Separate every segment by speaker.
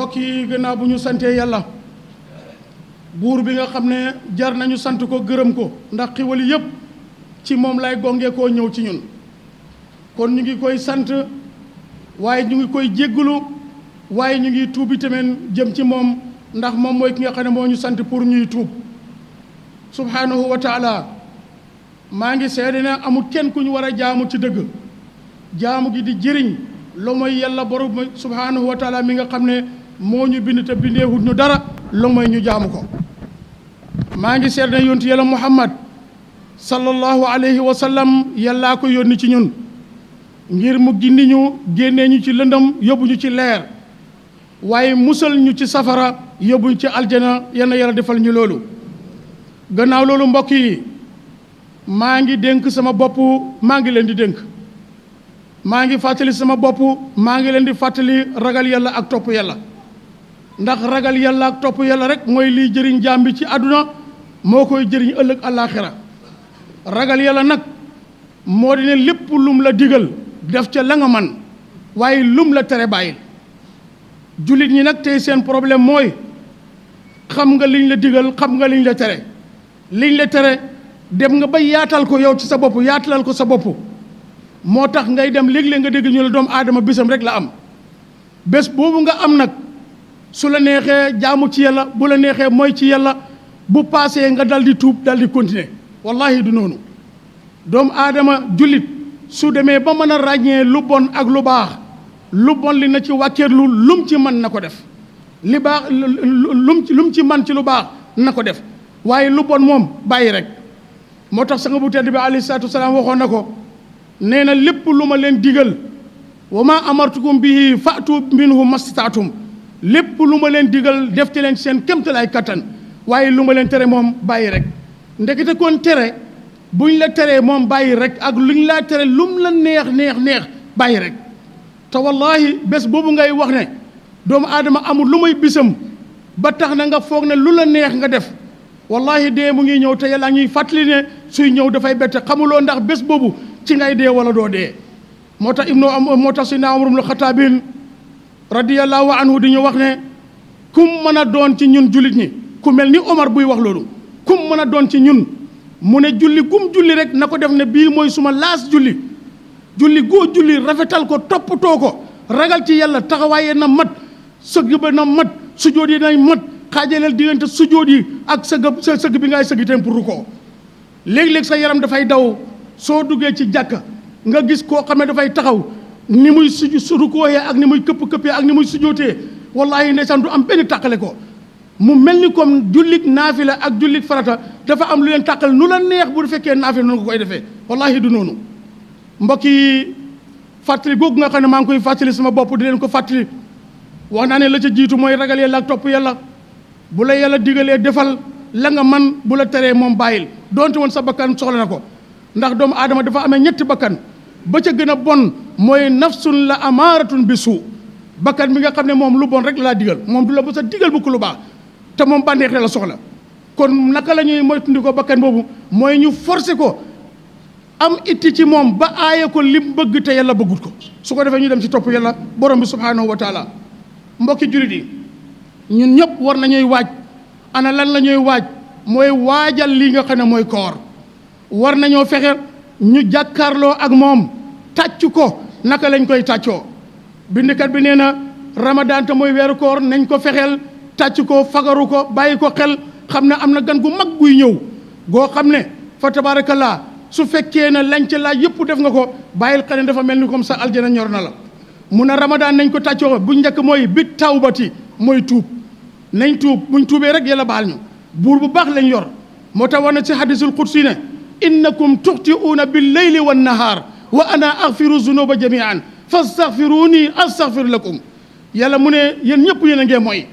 Speaker 1: mbokk yi gannaaw bu ñu santee yàlla buur bi nga xam ne jar nañu sant ko gërëm ko ndax xiwali yépp ci moom lay gongee koo ñëw ci ñun kon ñu ngi koy sant waaye ñu ngi koy jéggulu waaye ñu ngi tuubi tamit jëm ci moom ndax moom mooy ki nga xam ne moo ñu sant pour ñuy tuub subhanahu wa taala maa ngi seede ne amul kenn ku ñu war a jaamu ci dëgg jaamu gi di jëriñ lu mooy yàlla borom subhanahu wa taala mi nga xam ne moo ñu bind te bindeewut ñu dara lu mooy ñu jaamu ko maa ngi seede ne yonent yàlla muhammad sallallahu alayhi wa sallam yàllaa ko yónni ci ñun ngir mu gindi ñu génnee ñu ci lëndëm yóbbu ñu ci leer waaye musal ñu ci safara yóbbu ñu ci aljana yal na yàlla defal ñu loolu gannaaw loolu mbokk yi maa ngi dénk sama bopp maa ngi leen di dénk maa ngi fàttali sama bopp maa ngi leen di fàttali ragal yàlla ak topp yàlla ndax ragal yàlla ak topp yàlla rek mooy liy jëriñ jaam bi ci àdduna moo koy jëriñ ëllëg àllaaxira ragal yàlla nag moo di ne lépp lum la digal def ca la nga man waaye lum la tere bàyyil jullit ñi nag tey seen problème mooy xam nga liñ la digal xam nga liñ la tere liñ la tere dem nga ba yaatal ko yow ci sa bopp yaatalal ko sa bopp moo tax ngay dem léeg-léeg nga dégg ñu la doomu aadama bésam rek la am bés boobu nga am nag su la neexee jaamu ci yàlla bu la neexee mooy ci yàlla bu paasee nga dal di tuub dal di continuer wallahi du noonu doomu aadama jullit su demee ba mën a ràññee lu bon ak lu baax lu bon li na ci wàkkeerlu lum ci mën na ko def li baax lum ci man ci lu baax na ko def waaye lu bon moom bàyyi rek moo tax sanga bu tedd bi alayhi salaatu wasalaam waxoon na ko nee na lépp lu ma leen digal wa ma amartukum bihi fa'tu minhu mastataatum lépp lu ma leen digal def ci leen seen kémtalaay kattan waaye lu ma leen tere moom bàyyi rek ndekete kon tere buñ la teree moom bàyyi rek ak luñ laa tere lum la neex bàyyi rek te wallahi bés boobu ngay wax ne doomu aadama amul lu may bisam ba tax na nga foog ne lu la neex nga def wallahi dee mu ngi ñëw te yàlla ñuy fàttali ne suy ñëw dafay bette xamuloo ndax bés boobu ci ngay dee wala doo dee moo tax Seydina Umar ibn Xattaab radiyallahu anhu di ñu wax ne kum mën a doon ci ñun jullit ñi ku mel ni Omar buy wax loolu kum mën a doon ci ñun mu ne julli gum julli rek na ko def ne bii mooy suma laas julli goo julli rafetal ko toppatoo ko ragal ci yàlla taxawaaye na mat sëgg ba na mat sujóot yi nay mat xaajaleel diggante sujóot yi ak sëgg bi ngay sëgg itam pour rukkoo léeg-léeg sa yaram dafay daw soo duggee ci jàkka nga gis koo xam ne dafay taxaw ni muy rukkooyee ak ni muy këpp-këppee ak ni muy sujóotee wallaahi ndeysaan du am benn tàqale ko mu mel ni comme jullit naafila ak jullit farata dafa am lu leen tàqal nu la neex bu fekkee naafila noonu nga koy defee wallaahi du noonu mbokk yi fàttali googu nga xam ne maa ngi koy fàttali sama bopp di leen ko fàttali wax naa ne la ca jiitu mooy ragal yàlla ak topp yàlla bu la yàlla digalee defal la nga man bu la teree moom bàyyil doonte woon sa bakkan soxla na ko ndax doomu aadama dafa amee ñetti bakkan ba ca gën a bon mooy nafsun la amaaratun bi suu bakkan bi nga xam ne moom lu bon rek laa digal moom du la ba sa digal bu ko lu baax te moom bànneex la soxla kon naka la ñuy moytundi ko bakkan boobu mooy ñu forcer ko am itti ci moom ba aaye ko lim bëgg te yàlla bëggut ko su ko defee ñu dem ci topp yàlla borom bi subhanahu wa taala mbokki jullit yi ñun ñëpp war nañuy waaj ana lan la ñuy waaj mooy waajal lii nga xam ne mooy koor war nañoo fexe ñu jàkkaarloo ak moom tàcc ko naka lañ koy tàccoo bindkat bi nee na ramadan te mooy weeru koor nañ ko fexeel tàcc ko fagaru ko bàyyi ko xel xam ne am na gan gu mag guy ñëw goo xam ne fa tabarakallah su fekkee ne lañ ca laaj yëpp def nga ko bàyyil xel ne dafa mel ni comme ça aljana ñor na la mu ne ramadan nañ ko tàccoo bu njëkk mooy bi tawbati mooy tuub nañ tuub buñ tuubee rek yàlla baal ñu buur bu baax lañ yor moo tax war na ci hadisul qudsi ne innakum tuxti'uuna bil layli wan nahaar wa ana aghfiru zunuba jamian fastaghfiruni astaghfir lakum yàlla mu ne yéen ñëpp yéen a ngee mooy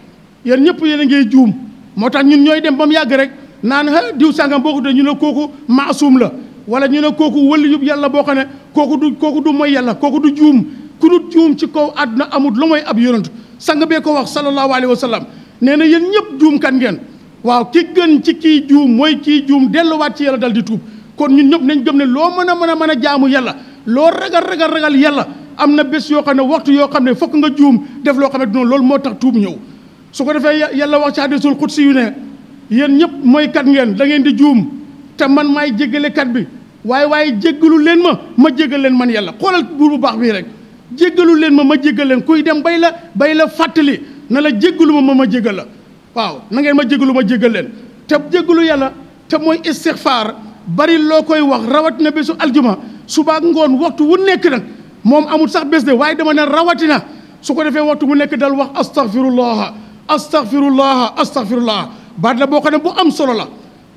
Speaker 1: yéen ñëpp yéen a ngee juum moo tax ñun ñooy dem ba mu yàgg rek naan diw sàngam boo ko de ñu ne kooku maasum la wala ñu ne kooku wëli yub yàlla boo xam ne kooku du mooy yàlla kooku du juum ku dul juum ci kaw àdduna amul lu mooy ab yonent sang bee ko wax sallallahu alayhi wa sallam nee na yéen ñëpp juum kan ngeen waaw ki gën ci kii juum mooy kii juum delluwaat ci yàlla dal di tuub kon ñun ñëpp nañ gëm ne loo mën a jaamu yàlla loo ragal yàlla am na bés yoo xam ne waxtu yoo xam ne fokk nga juum def loo xam ne noonu loolu moo tax tuub ñëw su ko defee yàlla wax ci hadiisul qudsi yu ne yéen ñëpp mooy kat ngeen da ngeen di juum te man maay jéggale kat bi waaye jéggalu leen ma jéggal leen man yàlla xoolal buur bu baax bii rek jéggalu leen ma jéggal leen kuy dem bay la fàttali na la jéggalu ma jéggal la waaw na ngeen ma jéggalu ma jéggal leen te jéggalu yàlla te mooy istixfaar bari loo koy wax rawatina bésu aljuma suba ak ngoon waxtu wu nekk nag moom amul sax bés de waaye dama ne rawatina su ko defee waxtu wu nekk dal wax astaghfirullah astaghfirullah astaghfirullah baat la boo xam ne bu am solo la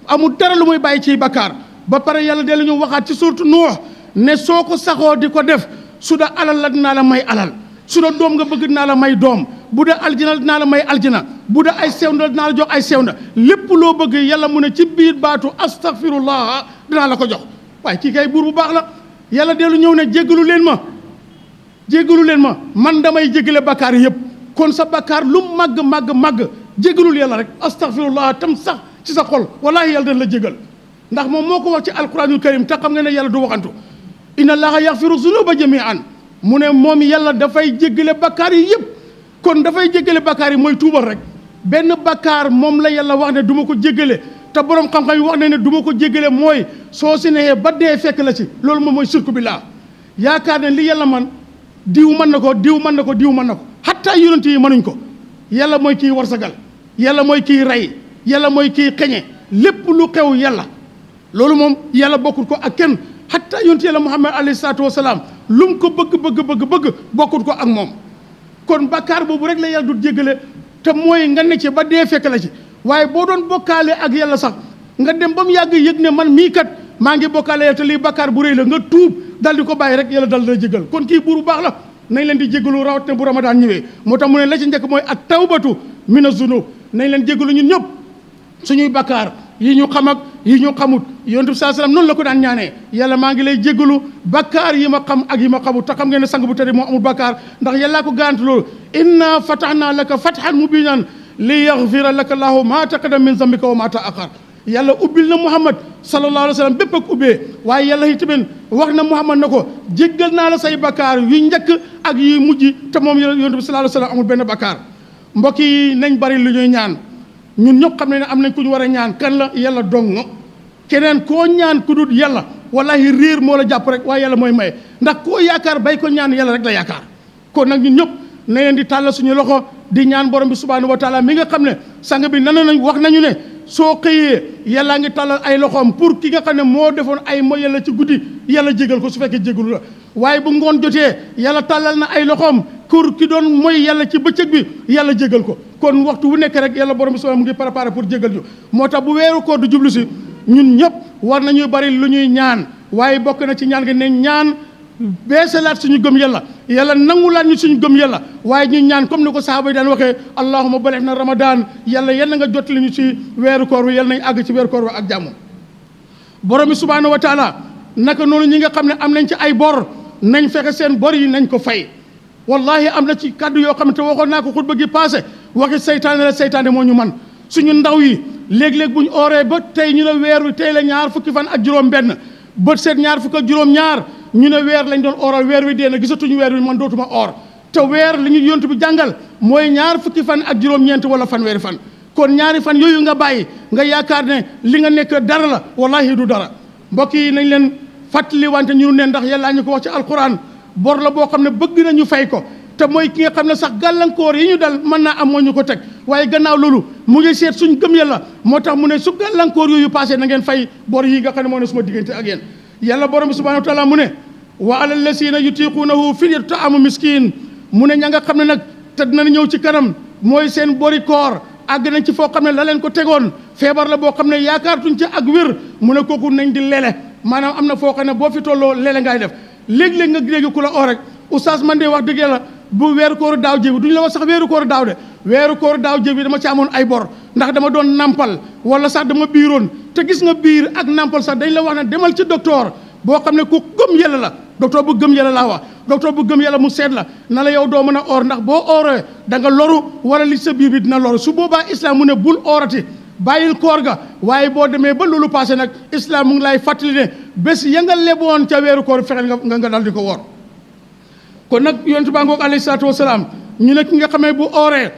Speaker 1: amul dara lu muy bàyyi ciy bakkaar ba pare yàlla dellu ñu waxaat ci suurtu Nuux ne soo ko saxoo di ko def su da alal la dinaa la may alal su da doom nga bëgg dinaa la may doom bu da aljina dinaa la may aljina bu da ay sewnda dinaa la jox ay sewnda lépp loo bëgg yàlla mu ne ci biir baatu astaghfirullah dinaa la ko jox waaye kii kay buur bu baax la yàlla dellu ñëw ne jéggalu leen ma man damay jéggale bakkaar yëpp kon sa bakkaar lu màgg jéggalul yàlla rek astaghfirullah tam sax ci sa xol wallahi yàlla dañ la jéggal ndax moom moo ko wax ci alquranul karim te xam nga ne yàlla du waxantu inna allaha yaxfiru zunuba jamian mu ne moom yàlla dafay jéggale bakkaar yi yëpp kon dafay jéggale bakkaar yi mooy tuubal rek benn bakkaar moom la yàlla wax ne du ma ko jéggale te borom xam-xam yi wax ne du ma ko jéggale mooy soo si nexee ba dee fekk la ci loolu moom mooy sirku billah yaakaar ne li yàlla man diw mën na ko xatta yonent yi mënuñ ko yàlla mooy kii warsagal yàlla mooy kii rey yàlla mooy kii xeñe lépp lu xew yàlla loolu moom yàlla bokkul ko ak kenn xatta yonent yàlla muhammad alayhi salaatu wasalaam lu mu ko bëgg bokkul ko ak moom kon bakkaar boobu rek la yàlla du jéggale te mooy nga ne ci ba dee fekk la ci waaye boo doon bokkaale ak yàlla sax nga dem ba mu yàgg yëg ne man mii kat maa ngi bokkaale yàlla te lii bakkaar bu rëy la nga tuub dal di ko bàyyi rek yàlla dal la jéggal kon kii buur bu baax la nañ leen di jéggalu rawat ne bu ramadaan ñëwee moo tax mu ne la ci njëkk mooy at tawbatu mina zunub nañ leen jéggalu ñun ñëpp suñuy bakkaar yi ñu xam ak yi ñu xamut yonent bi saa salaam noonu la ko daan ñaanee yàlla maa ngi lay jéggalu bakkaar yi ma xam ak yi ma xamut te xam ngeen ne sang bu tëdd moo amul bakkaar ndax yàllaa ko garanti loolu inna fatahna laka fathan mubinan li yaghfira laka llaahu maa taqaddama min zambika wa maa ta'akhkhar yàlla ubbil na Muhammad sallallahu alayhi wa sallam bépp ak ubbee waaye yàlla itamit wax na Muhammad na ko jéggal naa la say bakkaar yu njëkk ak yu mujj te moom yonent bi sallallahu alayhi wa sallam amul benn bakkaar mbokk yi nañ bari lu ñuy ñaan ñun ñëpp xam ne am nañ ku ñu war a ñaan kan la yàlla dong keneen koo ñaan ku dul yàlla wallahi réer moo la jàpp rek waaye yàlla mooy maye ndax koo yaakaar bay ko ñaan yàlla rek la yaakaar kon nag ñun ñëpp na leen di tàllal suñu loxo di ñaan borom bi subhanahu wa taala mi nga xam ne sang bi nañ wax nañu ne soo xëyee yàllaa ngi tàllal ay loxoom pour ki nga xam ne moo defoon ay mooy yàlla ci guddi yàlla jégal ko su fekkee jégalu la waaye bu ngoon jotee yàlla tàllal na ay loxoom pour ki doon mooy yàlla ci bëccëg bi yàlla jégal ko kon waxtu wu nekk rek yàlla borom bi subhanahu mu ngi préparé pour jégal ñu moo tax bu weeru koor du jublu si ñun ñëpp war nañuy bari lu ñuy ñaan waaye bokk na ci ñaan gi ne ñaan beesalaat suñu gëm yàlla yàlla nangulaat ñu suñu gëm yàlla waaye ñu ñaan comme ni ko sahaaba yi daan waxee allahumma balligh na ramadan yàlla yal na nga jottali ñu ci weeru koor wi yàlla nañ àgg ci weeru koor wi ak jàmm borom bi subhanahu wa taala naka noonu ñi nga xam ne am nañ ci ay bor nañ fexe seen bor yi nañ ko fay wallahi am na ci kàddu yoo xam ne te waxoon naa ko xutba gi passé waxi seytaane la seytaane moo ñu man suñu ndaw yi léeg-léeg bu ñu ooree ba tey ñu ne weer wi tey la ñaar fukki fan ak juróom benn bët seet ñaar fukk ak juróom ñaar ñu ne weer lañ doon ooral weer wi dee na gisatuñu weer wi man dootuma oor te weer li ñu yontu bi jàngal mooy ñaar fukki fan ak juróom-ñeent wala fanweeri fan kon ñaari fan yooyu nga bàyyi nga yaakaar ne li nga nekk dara la wallahi du dara mbokk yi nañ leen fàttali wante ñu ne ndax yàllaa ñu ko wax ci alquran bor la boo xam ne bëgg nañu fay ko te mooy ki nga xam ne sax gàllankoor yi ñu dal mën naa am moo ñu ko teg waaye gannaaw loolu mu ngi seet suñ gëm yàlla moo tax mu ne su gàllankoor yooyu passé na ngeen fay bor yi nga xam ne moo ne suma diggante ak yéen yàlla borom bi subhanahu wa taala mu ne wa ala lasina yutiqunahu fidyatun ta'amu miskin mu ne ña nga xam ne nag te dinañ ñëw ci kanam mooy seen bori koor àgg nañ ci foo xam ne la leen ko tegoon feebar la boo xam ne yaakaartuñ ci ak wér mu ne kooku nañ di lele maanaam am na foo xam ne boo fi tolloo lele ngay def léeg-léeg nga dégg ku la oo rek oustaz man de wax dëgg yàlla bu weeru kooru daaw jébi duñu la wax sax weeru kooru daaw de weeru kooru daaw jébi dama ci amoon ay bor ndax dama doon nampal wala sax dama biiroon te gis nga biir ak nampal sax dañ la wax ne demal ci docteur boo xam ne ku gëm yàlla la docteur bu gëm yàlla laa wax docteur bu gëm yàlla mu seet la na la yow doo mën a oor ndax boo ooree da nga loru wala li sa biir bi dina loru su boobaa islam mu ne bul oorati bàyyil koor ga waaye boo demee ba loolu passé nag islam mu ngi lay fàttali ne bés ya nga leboon ca weeru koor fexeel nga dal di ko woor kon nag yonent baa ngoog alayhi salaatu wasalaam ñu ne ki nga xamee bu ooree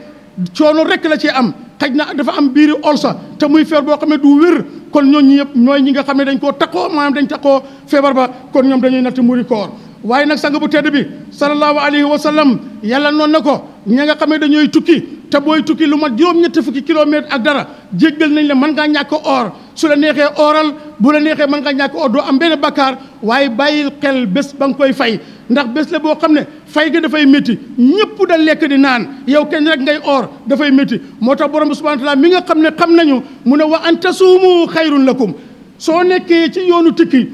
Speaker 1: coono rek la ci am xëj na dafa am biiri olsa te muy feer boo xam ne du wér kon ñooñu yëpp ñooy ñi nga xam ne dañ koo takkoo maanaam dañ takkoo feebar ba kon ñoom dañuy natt muri koor waaye nag sang bu tedd bi sallallahu alayhi wa sallam yàlla noonu na ko ña nga xam ne dañooy tukki te booy tukki lu mat juróom-ñetti fukki kilomètre ak dara jéggal nañ la mën ngaa ñàkk or su la neexee oral bu la neexee mën ngaa ñàkk or doo am benn bakkaar waaye bàyyil xel bés ba nga koy fay ndax bés la boo xam ne fay ga dafay métti ñëpp da lekk di naan yow kenn rek ngay or dafay métti moo tax borom bi subhanahu wa taala mi nga xam ne xam nañu mu ne wa an tasuumu xayrun lakum soo nekkee ci yoonu tukki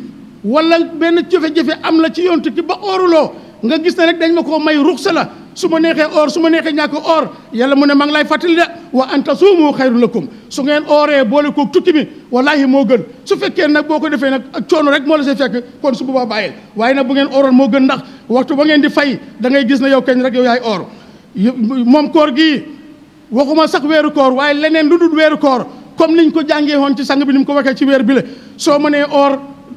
Speaker 1: wala benn jafe-jafe am la ci yoonu tukki ba oruloo nga gis ne rek dañ ma koo may ruxsa la su ma neexee or su ma neexee ñàkk or yàlla mu ne maa ngi lay fàttali de wa an tasuumu xayrun lakum su ngeen ooree boole koog tukki bi wallaahi moo gën su fekkee nag boo ko defee nag ak coono rek moo la see fekk kon su boobaa bàyyil waaye nag bu ngeen oroon moo gën ndax waxtu ba ngeen di fay da ngay gis ne yow kenn rek yow yaay or moom koor gii waxuma sax weeru koor waaye leneen lu dul weeru koor comme niñ ko jàngee woon ci sang bi ni mu ko waxee ci weer bi la soo mënee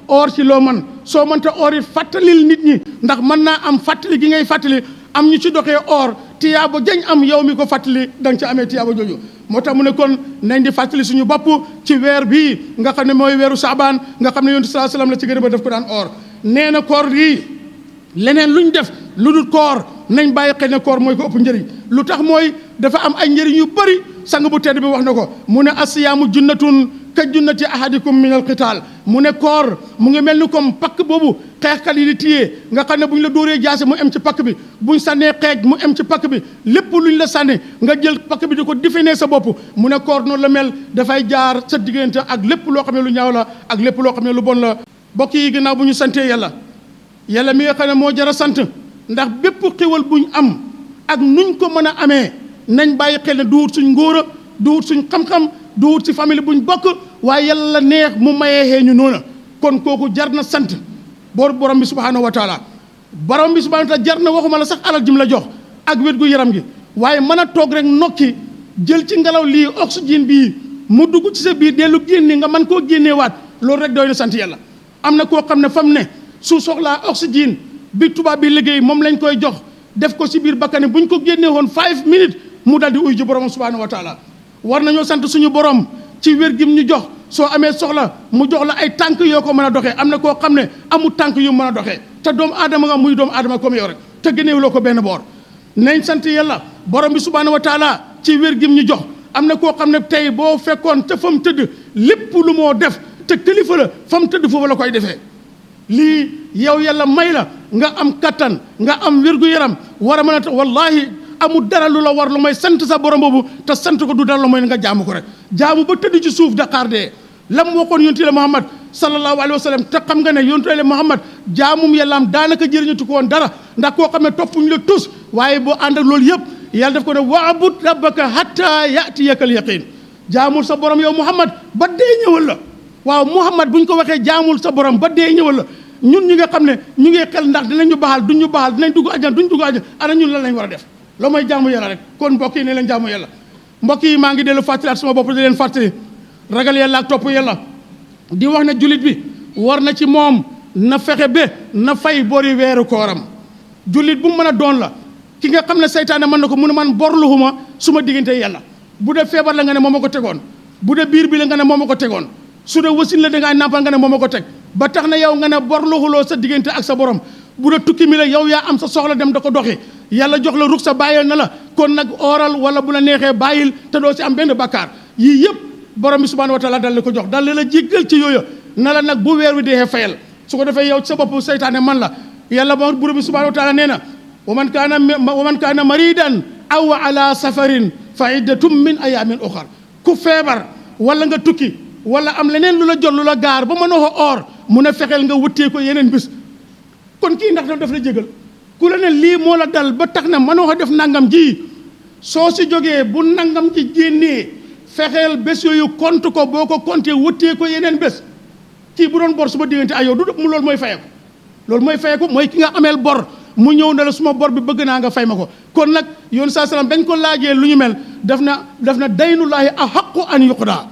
Speaker 1: or ci loo mën soo mënta or it fàttalil nit ñi ndax mën naa am fàttali gi ngay fàttali am ñu ci doxee or tiyaaba jañ am yow mi ko fàttali da nga ci amee tiyaaba jooju moo tax mu ne kon nañ di fàttali suñu bopp ci weer bii nga xam ne mooy weeru saabaan nga xam ne yonent sallallahu alayhi wasallam la ci gërëm a def ko daan or nee na koor yi leneen luñ def lu dul koor nañ bàyyi xel ne koor mooy ko ëpp njëriñ lu tax mooy dafa am ay njëriñ yu bëri sang bu tedd bi wax na ko mu ne asiyaamu junnatun ka junnati ahadikum min al qital mu ne koor mu ngi mel ni comme pakk boobu xeexkat yi di téye nga xam ne bu ñu la dóoree jaase mu em ci pakk bi buñ sànnee xeej mu em ci pakk bi lépp luñ la sànni nga jël pakk bi di ko définir sa bopp mu ne koor noonu la mel dafay jaar sa diggante ak lépp loo xam ne lu ñaaw la ak lépp loo xam ne lu bon la mbokk yi ginnaaw bu ñu santee yàlla mi nga xam ne moo jar a sant ndax bépp xéwal buñ am ak nuñ ko mën a amee nañ bàyyi xel ne duwut suñ ngóora duwut suñ xam-xam duwut si famille buñ bokk waaye yàlla la neex mu mayee xee ñu noona kon kooku jar na sant borom bi subhanahu wa taala borom bi subhanahu wa taala jar na waxuma la sax alal jim la jox ak wér gu yaram gi waaye mën a toog rek nokki jël ci ngelaw lii oxygène bii mu dugg ci sa biir dellu génne nga mën koo génneewaat loolu rek doy na sant yàlla am na koo xam ne fa mu ne su soxlaa oxygène bi tubaab bi liggéey moom lañ koy jox def ko ci biir bakkane bu ñu ko génnee woon 5 minutes mu dal di uy ji borom subhanahu wa taala war nañoo sant suñu borom ci wér gim ñu jox soo amee soxla mu jox la ay tànk yoo ko mën a doxee am na koo xam ne amul tànk yu mën a doxee te doomu aadama nga muy doomu aadama comme yow rek te gëneewuloo ko benn boor nañ sant yàlla borom bi subhanahu wa taala ci wér gim ñu jox am na koo xam ne tey boo fekkoon te fa mu tëdd lépp lu moo def te kilifa la fa mu tëdd foofu la koy defee lii yow yàlla may la nga am kattan nga am wér-gu-yaram war a mën a wallahi amul dara lu la war lu may sant sa borom boobu te sant ko du dara lu mooy nga jaamu ko rek jaamu ba tëdd ci suuf Dakar dee lam waxoon yonent la Muhammad sallallahu alayhi wa sallam te xam nga ne yonent la Muhammad jaamum yàllaam daanaka jëriñatu ko woon dara ndax koo xam ne toppuñu la tus waaye boo ànd ak loolu yëpp yàlla def ko ne wa'bud rabbaka hatta ya'tiyaka al yaqin jaamul sa borom yow Muhammad ba dee ñëwal la waaw Muhammad bu ñu ko waxee jaamul sa borom ba dee ñëwal la ñun ñi nga xam ne ñu ngi xel ndax dinañu baxal duñ ñu baxal dinañ dugg àjjana duñ dugg àjjana ana ñun lan lañ war a def loo mooy jaamu yàlla rek kon mbokk yi ne leen jaamu yàlla mbokk yi maa ngi dellu fàttaliwaat sama bopp di leen fàttali ragal yàlla ak topp yàlla di wax ne jullit bi war na ci moom na fexe ba na fay bori weeru kooram jullit bu mu mën a doon la ki nga xam ne seytaane mën na ko mu ne man borluhuma su ma diggante yàlla bu dee feebar la nga ne moo ma ko tegoon bu dee biir bi la nga ne moo ma ko tegoon su dee wasin la dangaa nàmpal nga ne moo ma ko teg ba tax na yow nga ne borluhuloo sa diggante ak sa borom bu dee tukki mi la yow yaa am sa soxla dem da ko doxi yàlla jox la rug sa bàyyil na la kon nag oral wala bu la neexee bàyyil te doo si am benn bakkaar yii yëpp borom bi subhanahu wa taala dal la ko jox dal la jéggal ci yooyu na la nag bu weer wi dee fayal su ko defee yow ci sa bopp seytaane man la yàlla ba borom bi subhanahu wa taala nee na wa man kaana maridan aw ala safarin fa iddatum min ayamin uxar ku feebar wala nga tukki wala am leneen lu la jot lu la gaar ba mënoo a or mun a fexeel nga wëttee ko yeneen bis kon kii ndax daf la jégal ku la ne lii moo la dal ba tax na mënoo a def nangam ji soo si jógee bu nangam ji génnee fexeel bés yooyu compte ko boo ko compté wëttee ko yeneen bés kii bu doon bor su ma diggante ay yow du mu loolu mooy fayeku loolu mooy fayeku mooy ki nga ameel bor mu ñëw ne la suma bor bi bëgg naa nga fay ma ko kon nag yoon saa salaam bañ ko laajee lu ñu mel daf na daynullaahi ahaqqu an yuqdaa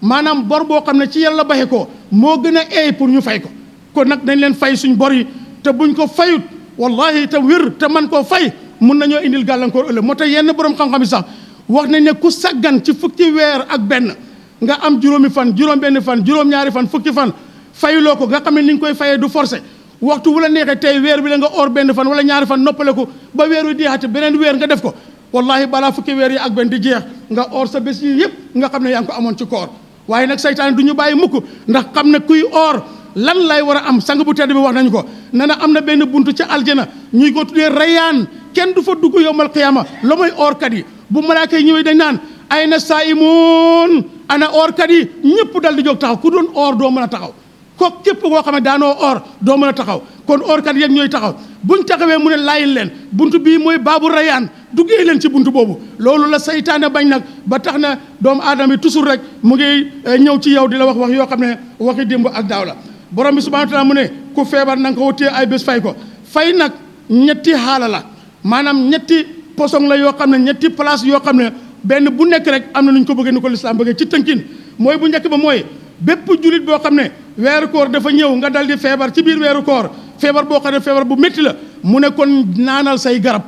Speaker 1: maanaam bor boo xam ne ci yàlla baxe ko moo gën a eey pour ñu fay ko kon nag dañ leen fay suñ bor yi te buñ ko fayut wallahi te wér te man koo fay mun nañoo indil gàllankoor ëllëg. moo tax yenn borom xam-xam yi sax wax nañ ne ku saggan ci fukki weer ak benn nga am juróomi fan juróom-benn fan juróom-ñaari fan fukki fan fayuloo ko nga xam ne ni nga koy fayee du forcé waxtu wu la neexee tey weer bi la nga or benn fan wala ñaari fan noppale ko ba weer wi jeexate beneen weer nga def ko wallahi balaa fukki weer yi ak benn di jeex nga or sa bés yi yëpp nga xam ne yaa ngi ko amoon ci koor. waaye nag saytaan du ñu bàyyi mukk ndax xam ne kuy or lan lay war a am sang bu tedd bi wax nañu ko nee na am na benn buntu ca aljana ñuy ko tuddee rayaan kenn du fa dugg yowmal qiyaama la mooy orkat yi bu malaaka yi ñëwee dañ naan ay na saa'imuun ana orkat yi ñëpp dal di jóg taxaw ku doon or doo mën a taxaw ko képp koo xam ne daanoo or doo mën a taxaw kon orkat yeeg ñooy taxaw buñ taxawee mu ne laayil leen buntu bii mooy baabu rayaan duggee leen ci buntu boobu loolu la saytaane bañ nag ba tax na doomu aadama yi toujours rek mu ngi ñëw ci yow di la wax yoo xam ne waxi démb ak daaw la borom bi subhanahu wa taala mu ne ku feebar na nga ko wutee ay bés fay ko fay nag ñetti xaala la maanaam ñetti poson la yoo xam ne ñetti place yoo xam ne benn bu nekk rek am na nu ñu ko bëggee ni ko lislaam bëggee ci tënkin mooy bu njëkk ba mooy bépp julit boo xam ne weeru koor dafa ñëw nga dal di feebar ci biir weeru koor feebar boo xam ne feebar bu métti la mu ne kon naanal say garab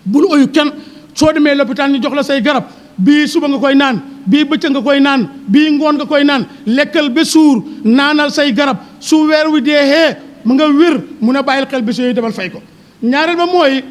Speaker 1: bul oyu kenn soo demee lopitaan ñu jox la say garab bii suba nga koy naan bii bëccëg nga koy naan bii ngoon nga koy naan lekkal ba suur naanal say garab su weer wi deexee mu nga wér mun a bàyyil xel bés yooyu demal fay ko. ñaareel ba mooy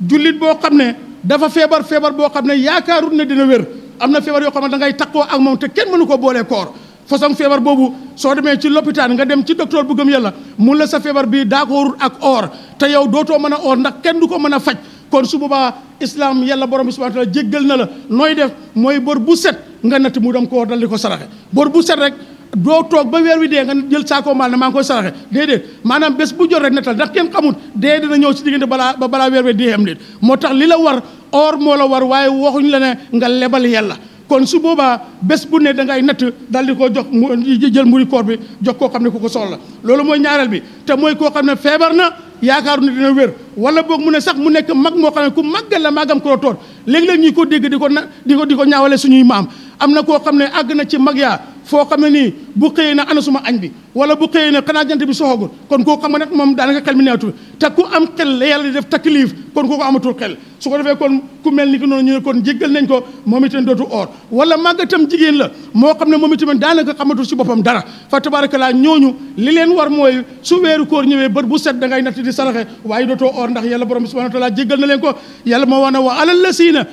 Speaker 1: jullit boo xam ne dafa feebar boo xam ne yaakaarut ne dina wér am na feebar yoo xam ne da ngay takkoo ak moom te kenn mënu ko boolee koor façon feebar boobu soo demee ci lopitaan nga dem ci docteur bu gëm yàlla mun la sa feebar bii d'accordul ak or te yow dootoo mën a or ndax kenn du ko mën a faj kon su boobaa islam yàlla borom bi subhanahu wa taala jéggal na la nooy def mooy bor bu set nga natt mu dem koo dal di ko saraxe bor bu set rek doo toog ba weer wi dee nga jël saako maal ne maa ngi koy saraxe déedéet maanaam bés bu jot rek nettal ndax kenn xamut dee dina ñëw ci diggante balaa weer wi dee am déet moo tax li la war or moo la war waaye waxuñ la ne nga lebal yàlla kon su boobaa bés bu ne da ngay natt dal di ko jox mu jël mburi koor bi jox koo xam ne ku ko soxla loolu mooy ñaareel bi te mooy koo xam ne feebar na yaakaaru ne dina wér wala boog mu ne sax mu nekk mag moo xam ne ku màggal la màggam ko toor léeg-léeg ñi ko dégg di ko ñaawale suñuy maam am na koo xam ne àgg na ci mag yaa foo xam ne nii bu xëyee na ana suma añ bi wala bu xëyee na xanaa jant bi soxagul kon koo xam ne nag moom daanaka xel mi neewatul te ku am xel la yàlla di def taklif kon kooku amatul xel su ko defee kon ku mel ni ki noonu ñu ne kon jéggal nañ ko moom itam dootu or wala màggatam jigéen la moo xam ne moom itam daanaka xamatul si boppam dara fa tabarakallah ñooñu li leen war mooy su weeru koor ñëwee bët bu set da ngay natt di saraxe waaye dootoo or ndax yàlla borom bi subhanahu wa taala jéggal na leen ko yàlla moo wax ne wa alal lasina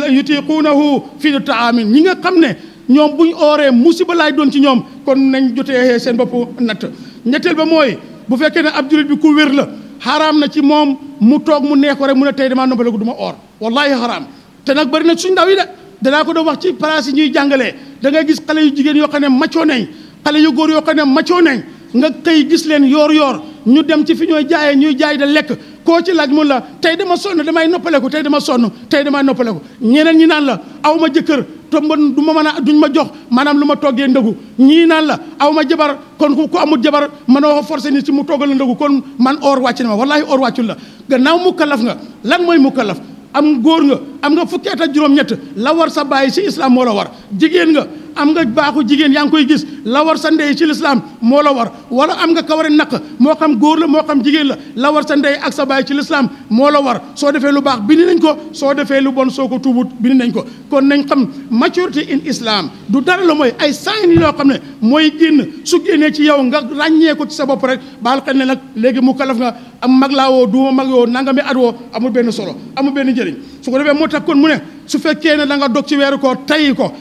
Speaker 1: yutiquunahu fi taamin ñi nga xam ne ñoom buñ ooree musiba laay doon ci ñoom kon nañ jotee seen bopp natt ñetteel ba mooy bu fekkee ne ab julit bi ku wér la xaraam na ci moom mu toog mu neex ko rek mu ne tey damaa noppaleku du ma oor wallahi xaraam te nag bëri na suñ ndaw yi de danaa ko doon wax ci place yi ñuy jàngalee da ngay gis xale yu jigéen yoo xam ne maccoo nañ xale yu góor yoo xam ne maccoo nañ nga xëy gis leen yoor ñu dem ci fi ñooy jaayee ñuy jaay da lekk koo ci laaj mun la tey dama sonn damay noppaleku tey dama sonn tey damay noppaleku ñeneen ñi naan la aw ma jëkkër te du ma mën a duñ ma jox maanaam lu ma toggee ndëgu ñii naan la aw ma jabar kon ku amul jabar mënoo forcé nit ci mu toggal la ndëgu kon man or wàcc na ma wallahi or wàccul la gannaaw mukallaf nga lan mooy mukallaf am góor nga am nga fukki at ak juróom-ñett la war sa bàyyi ci islam moo la war jigéen nga am nga baaxu jigéen yaa ngi koy gis la war sa ndey ci lislaam moo la war wala am nga kawari naq moo xam góor la moo xam jigéen la war sa ndey ak sa baay ci lislaam moo la war soo defee lu baax bindi nañ ko soo defee lu bon soo ko tuubut bindi nañ ko kon nañ xam maturité in islam du dara la mooy ay signes yoo xam ne mooy génn su génnee ci yow nga ràññee ko ci sa bopp rek baal xel ne nag léegi mu kalaf nga am mag laa woo duuma mag yoo nangami at woo amul benn solo amul benn njëriñ su ko defee moo tax kon mu ne su fekkee ne da nga dog ci weeru koor tayi ko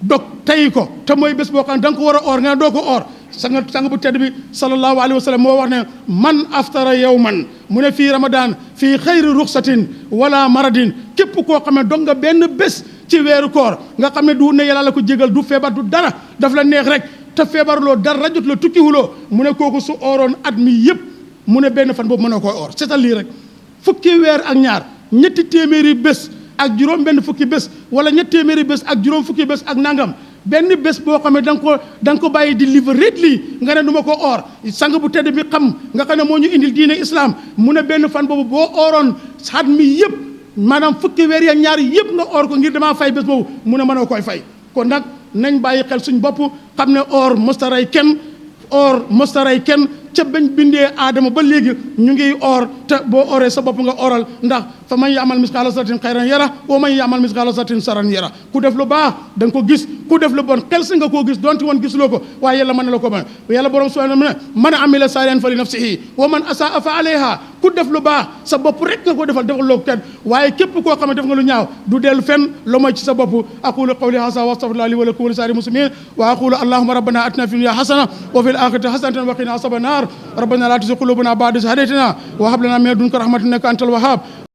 Speaker 1: dog tayi ko te mooy bés boo xam ne da nga ko war a or nga ne doo ko or sang bu tedd bi sallallahu alayhi wa sallam moo wax ne man aftara yawman mu ne fii ramadan fii xayri ruxsatin wala maradin képp koo xam ne dog nga benn bés ci weeru koor nga xam ne du ne yàlla la ko jégal du feebar du dara daf la neex rek te feebaruloo dara rajut la tukkiwuloo mu ne kooku su oroon at mi yëpp mu ne benn fan boobu mënoo koy or seetal lii rek fukki weer ak ñaar ñetti téeméeri bés ak juróom benn fukki bés wala ñetti téeméeri bés ak juróom fukki bés ak nangam benn bés boo xam ne da nga ko bàyyi di livre lii nga ne du ma ko or sang bu tedd bi xam nga xam ne moo ñu indil diine islam mu ne benn fan boobu boo oroon at mi yëpp maanaam fukki weer ya ñaar yëpp nga or ko ngir damaa fay bés boobu mu ne mënoo koy fay kon nag nañ bàyyi xel suñ bopp xam ne or mëstaray kenn or mëstaray kenn ca bañ bindee aadama ba léegi ñu ngi or te boo oree sa bopp nga oral ndax fa man yaamal misqaala sarratin xayran yara wa man yaamal misqaala sarratin saran yara ku def lu baax da nga ko gis ku def lu bon xel si nga koo gis donte woon gisuloo ko waaye yàlla mën na la ko mën yàlla borom subhanahu wa ta'ala man amila saalihan fa li nafsihi wa man asaa fa alayha ku def lu baax sa bopp rek nga ko defal loo ko kenn waaye képp koo xam ne def nga lu ñaaw du dellu fenn lu mooy ci sa bopp aqulu qawli hasa wa astaghfirullaha li wa lakum wa li saari muslimin wa aqulu allahumma rabbana atina fi dunya hasana wa fil akhirati hasanatan wa qina azaban nar rabbana la tuzigh qulubana ba'da idh hadaytana wa hab lana min ladunka rahmatan innaka antal wahhab